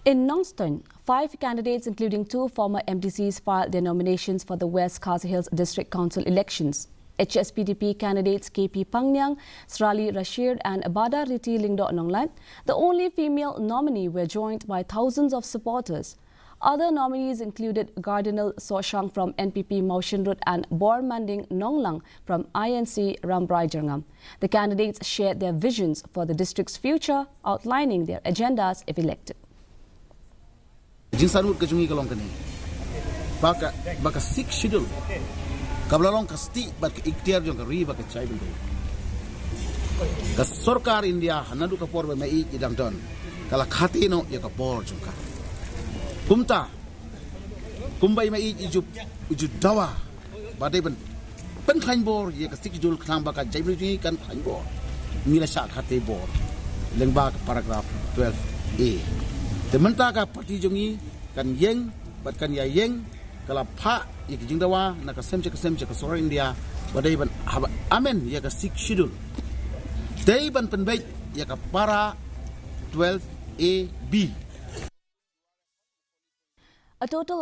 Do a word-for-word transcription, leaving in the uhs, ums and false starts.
In Nongstoin, five candidates, including two former M D Cs, filed their nominations for the West Khasi Hills District Council elections. H S P D P candidates K P Pangniang, Srali Rashid, and Badariti Lyngdoh Nonglait, the only female nominee, were joined by thousands of supporters. Other nominees included Cardinal Soshang from N P P Mawshynrut and Bormanding Nonglang from I N C Rambrai Jyrngam. The candidates shared their visions for the district's future, outlining their agendas if elected. Jingsarud ka jong ngi ka long kane. Ba ka, ba ka Sixth Schedule, ka ba la long ka stieh bad ka iktiar jong ka ri bad ka jaitbynriew, ka sorkar India, ha naduh ka por ba i Maieit i dang don, ka la khathie noh ïa ka bor jong ka. Kumta, kumba i Maieit i ju, i ju dawa ba dei ban pynkhlaiñ bor ïa ka Sixth Schedule, khnang ba ka jaitbynriew kan khlaiñ bor, ngi la shah khathie bor lyngba ka paragraph twelve A. Te mynta ka party jong ngi kan ïeng bad kan ïa ïeng, ka la phah ïa ka jingdawa na ka sem sha ka sem sha ka sorkar India ba dei ban, haba amend ïa ka Sixth Schedule, dei ban pynbeit ïa ka para twelve A B. A total